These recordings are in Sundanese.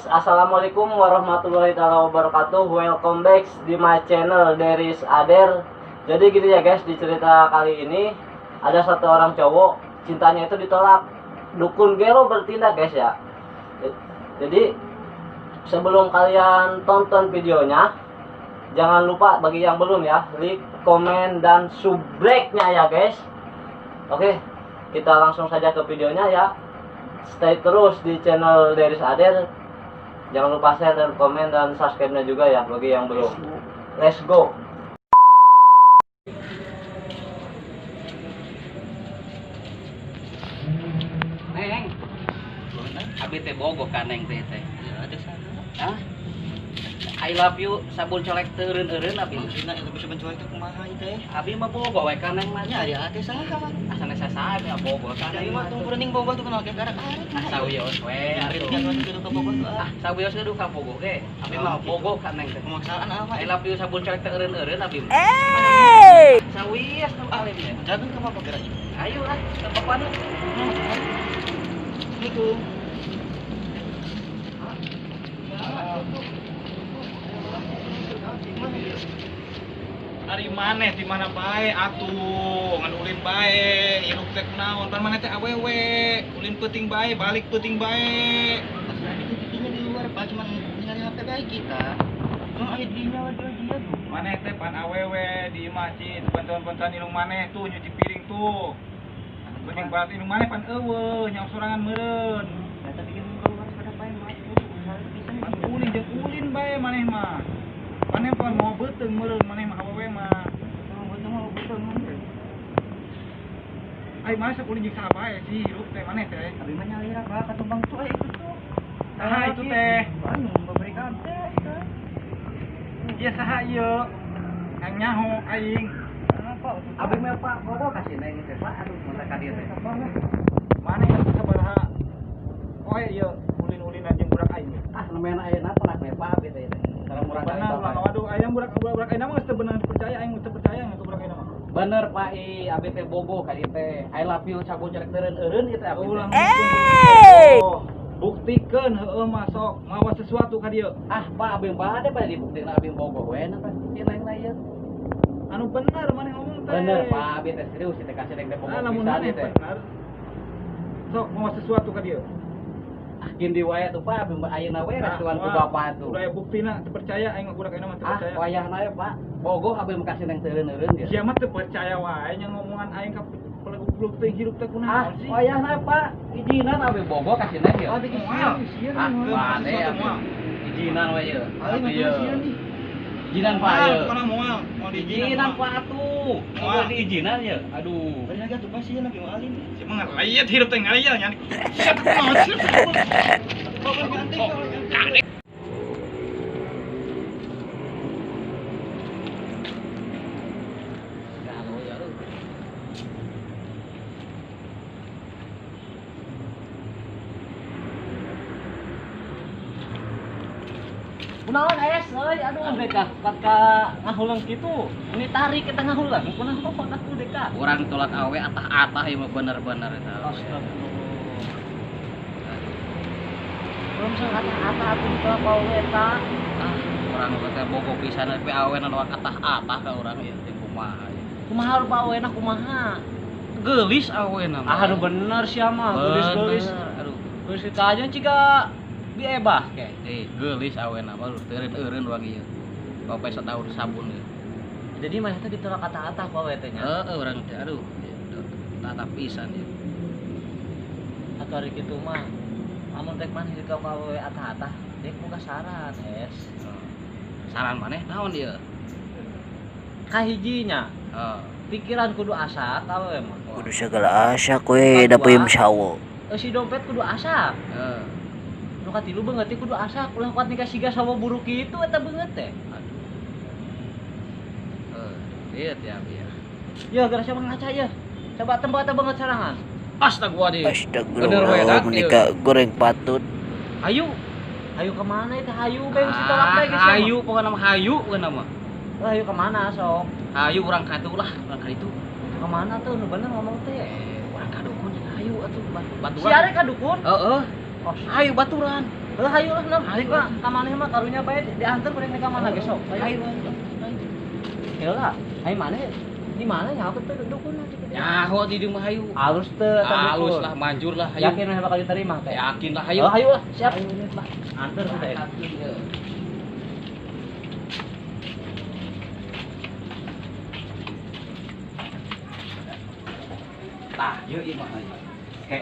Assalamualaikum warahmatullahi taala wabarakatuh. Welcome back di my channel Deris Ader. Jadi gini ya guys, di cerita kali ini ada satu orang cowok cintanya itu ditolak. Dukun gelo bertindak guys ya. Jadi sebelum kalian tonton videonya, jangan lupa bagi yang belum ya, like, komen, dan subrek-nya ya guys. Oke, kita langsung saja ke videonya ya. Stay terus di channel Deris Ader. Jangan lupa share dan komen dan subscribe-nya juga ya bagi yang belum. Let's go. Neng. Abi teh bogoh ka neng teh teh. Ya ada sana. Hah? I love you sabun colek teu eureun-eureun abi. Maksudna eta bisa mencolek teh kumaha ieu teh? Abi mah bogoh we ka neng mah. Nya ari ate saha? Asana saha abi bogoh ka Dari neng mah tong kuring bogoh tuh kenal ke karek-karek. Ah sawios we atuh. Kan ka bogoh tuh ah. Sawios kudu ka bogoh ge. Abi mah bogoh ka neng teh. Pemaksaan apa? I love you sabun colek teu eureun-eureun abi mah. Eh. Sawios teu alim teh. Jalan ka bapak gerak. Ayo lah ke bapana. Assalamualaikum. Ari maneh di mana bae atuh, ngan ulin bae, hirup teh kunaon, pan maneh teh awewe, ulin peuting bae, balik peuting bae. Pas itu tidinya di luar, Pak, cuman ningali HP bae kita. Emang aya dinya dia tuh. Maneh teh pan awewe di imah cing, bantuan-bantuan indung maneh tuh nyuci piring tuh. Penting banget indung maneh pan eueuh, nyaho sorangan meureun. Nah, tapi kan keluar pada bae mah Pan ulin jeung ulin bae maneh mah. Maneh pan mau beuteung meureun maneh mah awewe mah. Mau beuteung mau beuteung. Ai maneh sok ulin jeung saha bae sih hirup teh maneh teh. Abi mah nyalira Pak ka tumbang tuh itu tuh. Saha itu teh? Anu memberikan teh. Ieu saha ieu? Yang nyaho aing. Apa? Abi mah Pak bogoh ka si neng teh Pak, aduh mun ka dieu teh. Maneh geus sabaraha poe ieu ulin-ulinan jeung budak aing. Ah lumayan ayeuna pernah me Pak abi teh. Benar lah, waduh ayam budak-budak aing mah geus teu bener percaya aing teu percaya ka budak aing mah. Bener Pak i, abi teh bogoh ka dieu teh. I love you sabun colek eureun-eureun ieu teh abi teh. Eh. Buktikeun heueuh mah sok mawa sesuatu ka dieu. Ah Pak abi bade pada dibuktikan abi bogoh we na Pak si neng na ieu. Anu bener maneh ngomong teh. Bener Pak abi teh serius teh ka si neng teh bogoh pisan teh. Sok mawa sesuatu ka dieu. Ah gini wae tuh Pak, abi ayeuna we restuan ku bapak tuh. Udah aya buktina teu percaya aing mah budak aing mah teu percaya. Ah wayahna we Pak. Bogoh abi mah kasih neng teu eureun-eureun dia. Sia mah teu percaya wae nya ngomongan aing ka goblok teh hirup teh kunaon ah, sih. Ah wayahna Pak, izinan abi bogoh kasih neng ieu. Abi sieun. Ah mane izinan we ieu. Abi sieun ih. Izinan Pak ieu. Kana moal, moal diizinan Pak atuh. Moal diizinan ieu. Aduh. Bari lagi atuh Pak sieun abi moal ini. Sia mah ngalayat hirup teh ngayal nya. Sia teh kumaha sih? Kunaon es euy, aduh deka ka ngahulang kitu. Ini tarik kita ngahulang, kunaon atuh deka. Urang tolak awe atah-atah ieu mah bener-bener eta. Astagfirullah. Belum sangat atah atuh ditolak awe eta. Ah, urang teh bogoh pisan tapi awe nolak atah-atah ka urang ieu teh kumaha. Kumaha rupa awena kumaha? Geulis awena mah. Ah, aduh bener sia mah, geulis-geulis. Aduh, geulis kita aja ciga biebah ke. Geulis awena mah teureun-eureun urang ieu. Sampai setahun sabun ieu. Jadi maneh teh ditolak atah-atah ku awe teh nya. Heeh, urang teh aduh tatap pisan ieu. Atuh ari kitu mah amun rek maneh ditolak ku awe atah-atah, deuk boga saran es. Saran maneh naon ieu? Kahijinya. Heeh. Pikiran kudu asak awewe mah. Kudu segala asak we da peuyeum sawo. Eusi dompet kudu asak. Heeh. Nu katilu beungeut teh kudu asak, ulah kuat nikah siga sawo buruk kitu eta beungeut teh. Aduh. Ieu teh abi ya. Ya gara siapa ngaca ya. Coba tempo eta beungeut sarangan. Astagfirullahaladzim. Astagfirullah, menikah goreng patut. Hayu. Hayu kemana itu? Hayu beng si tolak teh geus. Hayu pokona mah hayu pokona mah. Hayu kemana sok? Hayu urang ka ditu lah, urang ka ditu. Kemana tuh nu bener ngomong teh? Urang ka dukun hayu atuh baturan. Si are ka dukun? Heeh. Hayu baturan. Heuh hayu lah nam. Hayu lah ka maneh mah karunya bae diantar kuring ka mana ge sok. Hayu. Heula, hayu maneh di mana nya aku teh dukun. Nyaho di dieu mah hayu. Halus teu halus lah manjur lah hayu. Yakin maneh bakal diterima teh? Yakin lah hayu. Oh, hayu lah, siap. Antar teh. Tah, ieu imah hayu. Ke.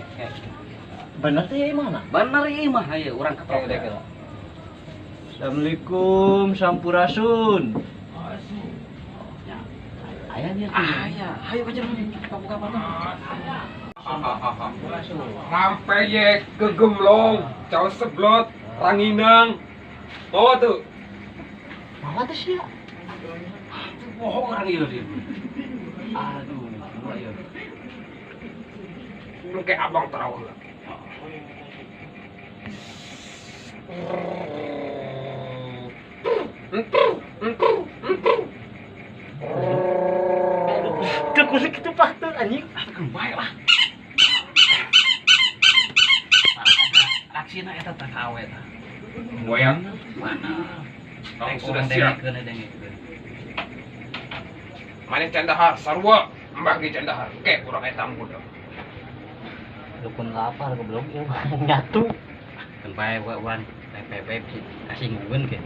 Bener teh ieu imahna? Bener ieu imah hayu urang ketrok. Assalamualaikum sampurasun. Aya nya. Aya, hayu ka jero buka panto. Rampeyek kegemlong, cau seblot, ranginang. Bawa tuh. Bawa teh sia. Bohong orang ieu sih. Aduh, kumaha ieu. Lu kayak abang terawih lah. Kekusik itu patut anjing. Baik lah. Aksina eta teh awe tah. Goyang. Mana? Kamu sudah siap. Maneh candahar sarua, mbah ge candahar. Oke, urang eta muda. Dukun lapar goblok ieu nyatu. Kan bae wan PPP kasinggungan ke.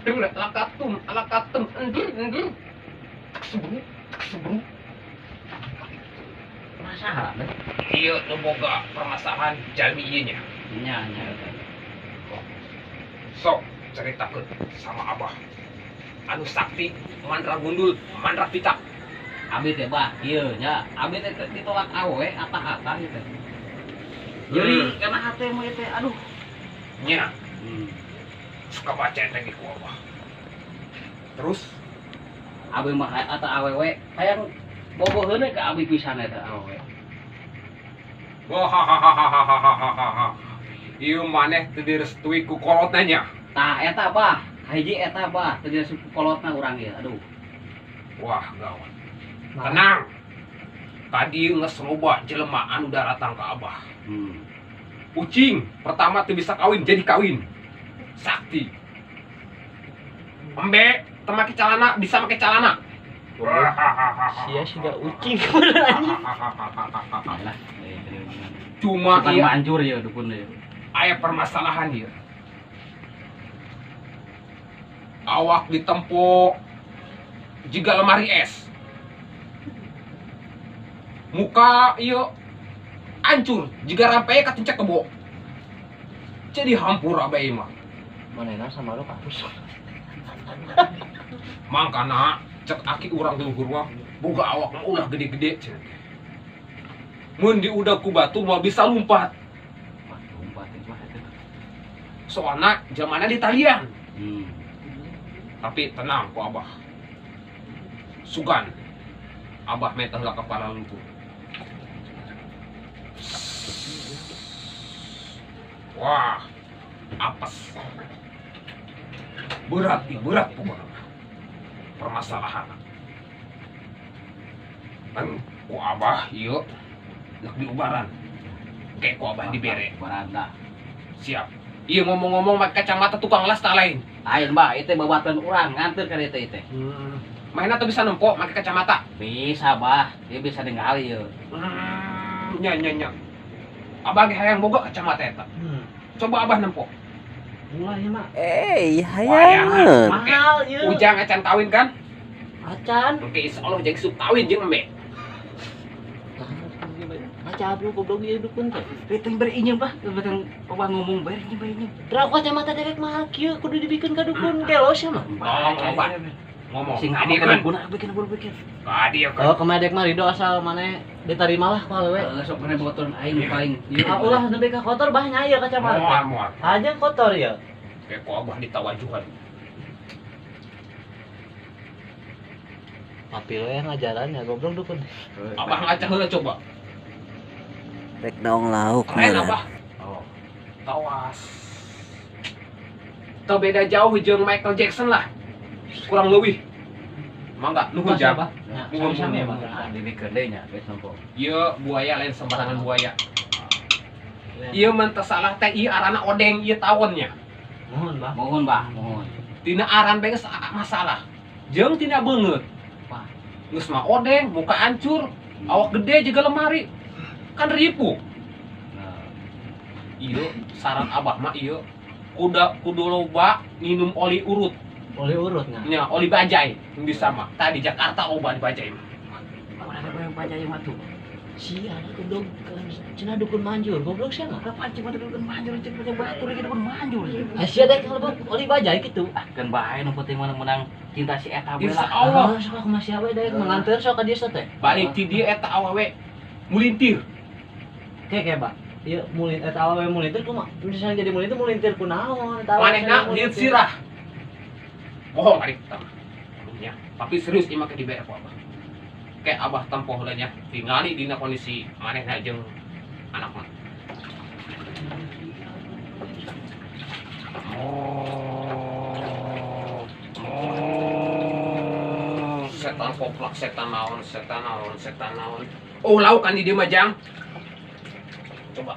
Alakatum, alakatum, endur, endur. Sebru, sebru. Permasalahan. Iya, nu boga permasalahan jalmi ieu nya. Nya, nya. Sok ceritakeun sama abah. Anu sakti, mandra gundul, mandra pitak. Abi teh bah, ieu nya. Abi teh ditolak awe atah-atah gitu. Nyeri kana hate mah teh, aduh. Nya. Suka baca teh ku abah. Terus abi mah atau awewe hayang boboheun ka abi pisan eta awewe. Wah hahaha. Ieu maneh teu direstui ku kolotna nya. Tah eta bah, hiji eta bah teu direstui ku kolotna urang ieu. Aduh. Wah gawat. Tenang. Tadi geus loba jelema anu daratang ka abah. Ucing pertama teu bisa kawin jadi kawin. Sakti. Embe teu make calana bisa make calana. Sia siga ucing bener anjing. Cuma ieu manjur ya dukun ieu. Aya permasalahan ieu. Awak ditempo jiga lemari es. Muka ieu hancur jiga rampe katincak kebo. Jadi hampura bae mah. Manehna sama lu kampus. Mangkana cek aki urang luhur mah boga awak mah ulah gede-gede cenah. Mun diudag ku batu moal bisa lumpat. Lumpat mah eta. Soalna zamanna di talian. Tapi tenang ku abah. Sugan abah meta heula ka para luhur. Wah, apes. Berat, berat pokoknya. Permasalahan. Kan ku abah ieu nek diubaran. Kayak ku abah dibere. Ubaran dah. Siap. Ieu ngomong-ngomong make kacamata tukang las tak lain. Lain bah, itu babatuan urang nganteur ka dieu teh. Mainna tuh bisa nempo make kacamata? Bisa bah, dia bisa ningali ieu. Nya nya nya. Abah ge hayang boga kacamata eta. Coba abah nempo. Mulai mah. Hayangeun. Mahal ieu. Ujang acan kawin kan? Acan. Oke, insyaallah jeung sup kawin jeung embe. Ngaca ablu goblok ieu dukun teh. Beteng beri inyeum bah, beteng abah ngomong beri inyeum beri inyeum. Terus kacamata dewek mahal kieu kudu dibikeun ka dukun kelo sia mah. Ngomong abah. Ngomong. Sing ngomong guna bikin guna bikin. Ka dieu Oh, kemana dek mah ridho asal maneh diterima lah ku awewe. Heeh, sok maneh botoran aing paling. Ah, ulah nepi ka kotor bah nya ieu kacamata. Moal moal. Aja kotor ya. Kayak ku abah ditawajuhan. Tapi lo yang ngajaran ya goblok dukun. Abah ngaca heula coba. Rek naong lauk Keren meureun. abah. Oh. Tawas. Teu beda jauh jeung Michael Jackson lah. Kurang leuwih. Mangga nuhun jam. Nah, sami-sami ya, Bang. Dibikeun deui nya geus nempo. Ieu buaya lain sembarangan buaya. Ieu mah teu salah teh ieu arana odeng ieu tawonnya. Mohon, Bah. Mohon, Bah, mohon. Tina aran bae geus masalah. Jeung tina beungeut. Wah. Geus mah odeng, muka hancur, awak gede juga lemari. Kan ripuh. Nah, Ieu saran abah mah ieu kudu loba minum oli urut. Oli urut nah. Nya oli bajai bisa mah. Tadi Jakarta loba di bajai mah. udah ada yang bajai mah tuh. Sia goblok cenah dukun manjur, goblok sia mah. Kapan cuma dukun manjur cek punya batur ge dukun manjur. Ah sia dek kalau oli bajai kitu. Ah keun bae nu penting mah menang cinta si eta we Insya lah. Allah Ah, sok kumaha sia we dek menganteur sok ka dieu teh. balik ti dieu eta awewe mulintir. Ke ke, Bah. Ieu mulin eta awewe mulintir kumaha? Misalnya jadi mulintir mulintir kunaon eta awewe Manehna mulintir. lieur sirah. Bohong ari pertama. Nya, tapi serius ieu mah dibere ku abah. Kayak abah tempoh heula nya, tingali dina kondisi manehna jeung anakna. Setan koplak, setan naon, setan naon, setan naon. Oh, lauk kan di dieu mah jang. Coba.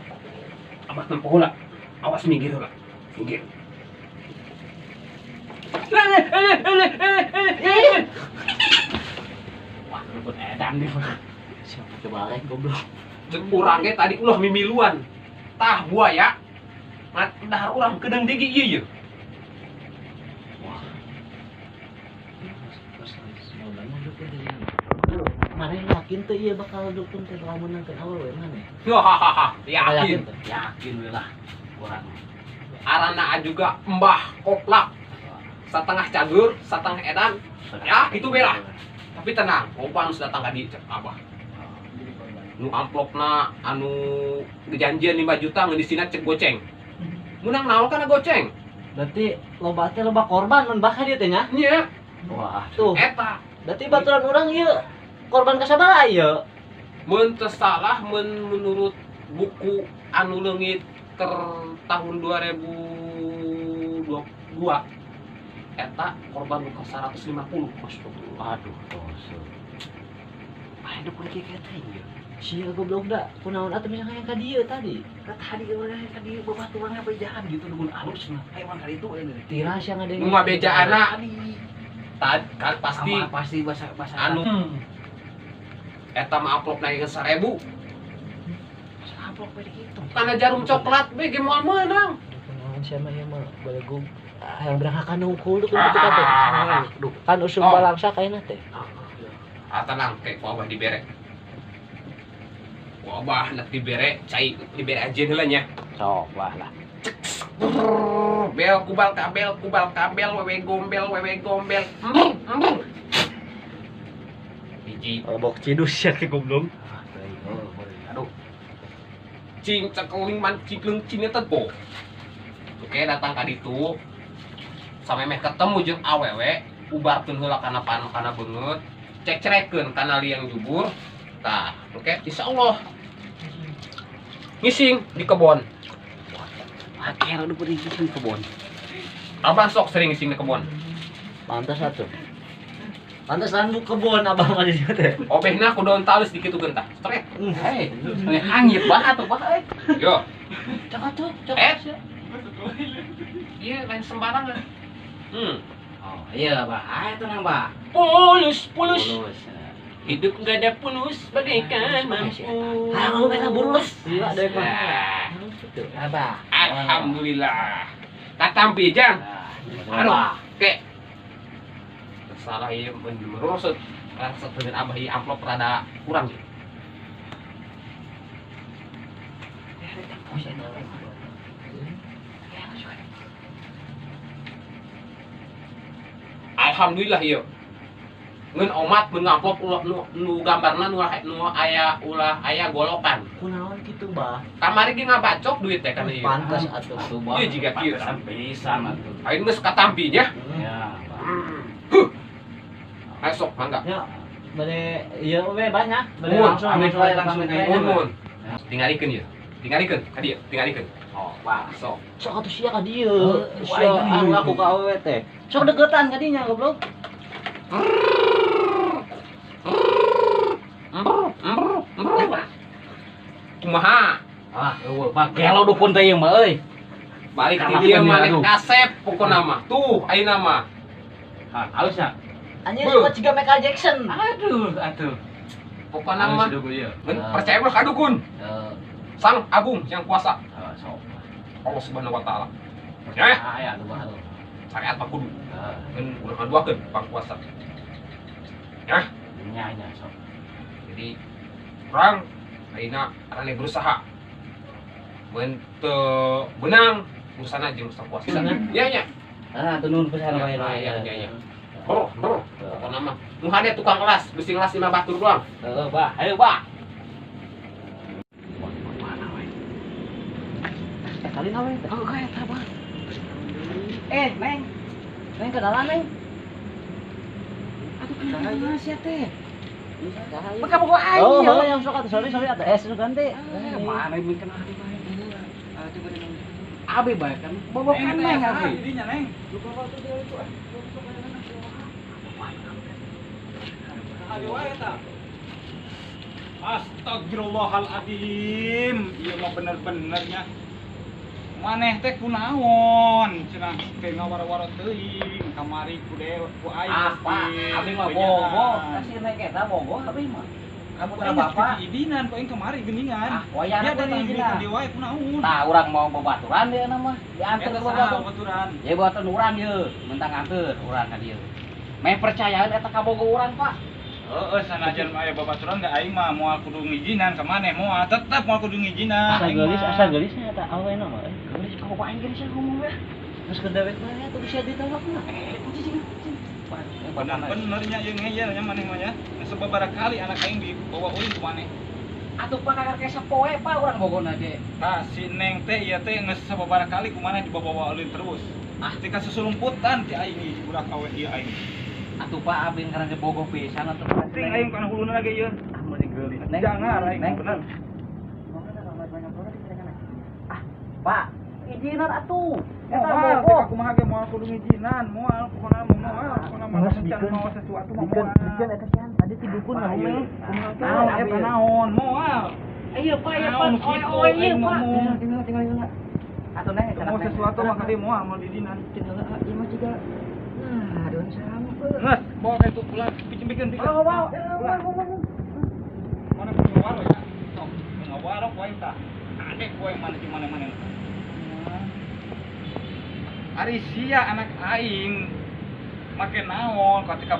Abah tempoh heula. Awas minggir heula. Minggir. Wah, dukun edan dia. Siapa coba rek goblok. Cek urang ge tadi ulah mimiluan. Tah buaya. Mat dahar urang kedeung digi ieu ye. Mana yakin tuh iya bakal dukun teh lamun nangkeun awewe maneh. Hahaha, yakin. teh. Yakin we lah urang. Arana juga mbah koplak. Satengah cagur, satengah edan. Ya, gitu we lah. Tapi tenang, loba nu datang ka dieu cek abah. Nu amplopna anu janjian 5 juta ngeun disina cek goceng. Menang naon kana goceng? Berarti loba teh loba korban mun bakal dieu teh nya. Nya, Wah, Tuh, eta berarti baturan urang ieu korban kasabaraha ieu? mun teu salah menurut buku anu leungit ter tahun 2022 eta korban luka 150. aduh, dosa. Ah, dukun kieu teh ieu. Sia goblok da, kunaon atuh misalnya yang ka dieu tadi. Ka tadi urang ka dieu babaturan ngabejaan gitu dukun alus nah. Ayo urang ka ditu we. Tira sia ngadenge. Nu ngabejaanna Tadi tad kan pasti pasti pasti bahasa bahasa anu eta mah amplop naik 1000 amplop we dihitung. Karena jarum coklat we ge moal meunang. Kunaon sia mah ieu mah balegug. Hayang berangkakan hungkul dukun kitu ka teh. Duh, Kan usum Oh. balangsa kayakna teh. Ah tenang kayak ku abah dibere. Ku abah nak dibere cai dibere aja heula nya. sok wah lah. Bel kubal kabel kubal kabel wewe gombel wewe gombel. Hiji Lebok cidus sia ke goblok. Ah, teuing, oh, aduh. cing cekeling man cikleng cing eta po. Oke datang ka ditu. Samemeh ketemu jeung awewe ubarkeun heula kana pan kana beungeut, cekcerekeun kana liang jubur. Tah, oke insyaallah. Ngising di kebon. Pakai aduh beri di kebon. Abah sok sering ngising di kebon. Pantas atuh. Pantas lan bu kebon abah mah di dieu teh. Obehna ku daun talus dikitukeun tah. Stret. Hei, hangit banget tuh, Pak. Eh. Yo, Cok atuh, cok. Eh. sia. iya lain sembarangan. Oh, iya, Pak. Ayo tenang, Pak. Pulus, pulus. Pulus. Hidup nggak ada pulus bagaikan mampu. Ah, lu merah burus. Iya, ada mah. Nah, Gitu. Abah. alhamdulillah. Katampi jang. Aduh, kek. Salah ieu merosot. Rasa dengan abah ieu amplop rada kurang. Alhamdulillah ieu. Ngeun omat mun ngamplop ulah nu gambarna nu aya ulah aya golokan. Kunaon kitu, Bah? Kamari ge ngabacok duit teh kana ieu. Pantas atuh. Atuh, Bah. Iya, jiga kieu. Pantesan pisan atuh. Aing geus katampi nya. Ya, Pak. Huh. Ayo sok mangga. Ya, bade ieu we banyak. Bade Mun, langsung amit langsung wae langsung pamit kayak wae. Mun mun. Tingalikeun ieu. Tingalikeun ka dieu, tingalikeun. Oh, Pak. Sok. Sok atuh sia ka dieu. Oh, Sia wah, anu aku ka awewe teh. Sok deketan ka dinya goblok. Kumaha? Ah, eueuh, Pak, gelo dukun teh ieu mah euy. Balik ti Kalahkeun dieu ya, maneh aduh. kasep pokona mah. Tuh ayeuna mah. Ah, halusnya. Anjir, Beuh. semua juga Michael Jackson. Aduh, atuh. Pokona mah Halus dukun ieu. mun percaya mah ka dukun. Heeh. Sang Agung yang kuasa Ah, sok. Allah Subhanahu wa taala. Ya, Ah, ya, tuh baru. syariat mah kudu. Heeh. Ngan ulah ngaduakeun pangkuasa. Nya nya sok. Jadi urang ayeuna arane berusaha. Mun teu beunang urusana jeung sang kuasa. Iya nya. Ah, tuh nuhun pisan Ya, wae. ya, ya, ya. Bro, bro. Pokona mah nu hade tukang kelas, bisi ngelas lima batur doang. Heeh, Bah. Ayo, Bah. Eh, kali nawe teh. Oh, kayak eta, Bah. Eh, Neng. Neng kenalan, Neng. Atuh kenapa sia teh? Maka Maka bogo aing Oh, ya. oh, yang sok atuh sorry sorry atuh sugan teh. Eh, mana yang kenal abi bae. Ah, coba deh. Abi bae kan bobokan neng abi. Didinya neng. Aduh wae eta. Astagfirullahaladzim, ieu mah bener-benernya. Maneh teh kunaon? Cenah teh ngawaro-waro teuing, kamari ku dewe ku aing. Ah, Pak, abi mah bogo. Kasih neng eta bogo abi mah. Kamu Ku teh aing geus bapak. diidinan, ku aing kamari geuningan. Ah, wayahna Dia ku datang diizinan. di wae kunaon? Tah urang mau babaturan dia nama. Diantar Eta ke saha babaturan. babaturan? Ya buatan urang ye, mentang anteur urang ka dieu. Meh percayaan eta kabogo urang, Pak. Heeh, sanajan aya babaturan da aing mah moal kudu ngijinan ka maneh moal, tetep moal kudu ngijinan. Asa Aing geulis, mah. asa geulisnya eta awena mah. eh. Geulis kabogo aing geulis ngomong we. Terus ke dewek mah ya tuh bisa ditolak mah. Eh, kunci sih. Bener-benernya ieu ngeyel nya maneh mah nya. Sababaraha kali anak aing dibawa ulin ku maneh. Atuh Pak kakak kayak sapoe Pak urang bogona ge. Tah si Neng teh ieu teh geus sababaraha kali ku maneh dibawa ulin terus. Ah. Tika susulumputan ti aing ieu budak awe ieu aing. Atuh Pak abdi karena ge bogo pisan atuh. Ting aing kana huluna ge ieu. Ah, meuni geulis. Neng. Jangan aing Neng. bener. Ah, Pak, izinan atuh. Eta Moal, bogo. teh kumaha ge moal kudu ngijinan, moal pokona mah moal, pokona mah Geus can bikeun. mawa sesuatu mah Bikeun, moal. bikeun eta sian tadi ti dukun Wah, ngomong. ieu. Kumaha teh? Naon eta naon, moal. Iya Pak, iya Pak. Naon Oe kitu, oe ieu aing Pak. ngomong. Tinggal tinggal tinggal. Atuh neng, Mau sesuatu mah ka dieu moal moal didinan. Tinggal ah, ieu mah juga. Nah, daun sampeu. Geus, bawa ka itu pulang, bikin-bikin bikin. Oh, bawa. Mana punya waro ya? Sok, ngawaro ku aing tah. Adek ku aing mana di mana-mana. Ari sia anak aing make naon ketika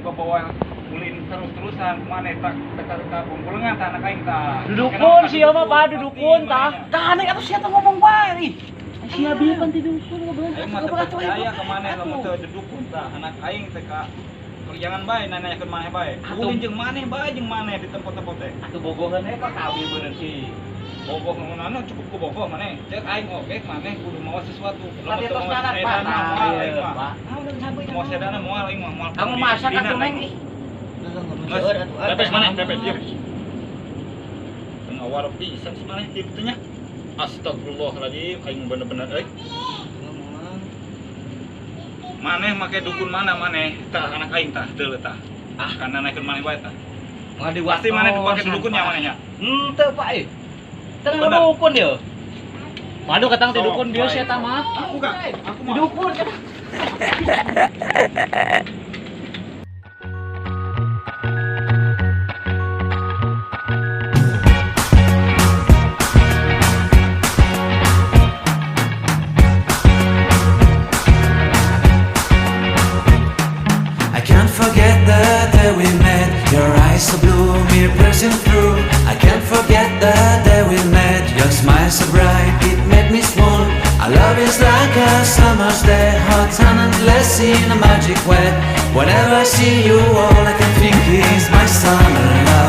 bawa ulin terus-terusan maneh tak teka bungkulengan tah anak aing tah. Dudukun sia mah, Pak, dudukun tah. Tah neng atuh sia teh ngomong bae ih. Si abi pan ti dukun goblok. Aing mah teu percaya ka maneh lamun teu dudukun tah anak aing teh ka jangan bae nanyakeun maneh bae. Atuh. Ulin jeung maneh bae jeung maneh di tempat-tempat teh. Atuh bogoheun we Pak ka abi bener sih. Bogoh ngono cukup ku bogoh maneh. Cek aing oge maneh kudu mawa sesuatu. Tadi Lamun teu tos mawa ngaran Pak. sedana moal aing mah. Pak. Mau sedana moal aing mah moal. Kamu masak atuh neng ih. Geus, Pepes maneh, pepes dieu. Tengah warok pisan si maneh kieu teh nya. Astagfirullahaladzim, aing bener-bener euy. Maneh make dukun mana maneh? Tah anak aing tah, deuleu tah. Ah, kana naikeun maneh bae tah. Ngadi Pasti maneh dipake dukun nya manehnya. Henteu Pak eh. Teu Bener. dukun ye. Waduh katang ti Sok, dukun bieu bae. sia eta mah. Aku gak, aku mah. Dukun kan. I can't forget the day we met. Your eyes so blue, me piercing through. I can't forget the day we met. Your smile so bright, it made me swoon. Our love is like a summer's day, hot and endless in a magic way. Whenever I see you, all I can think is my summer love.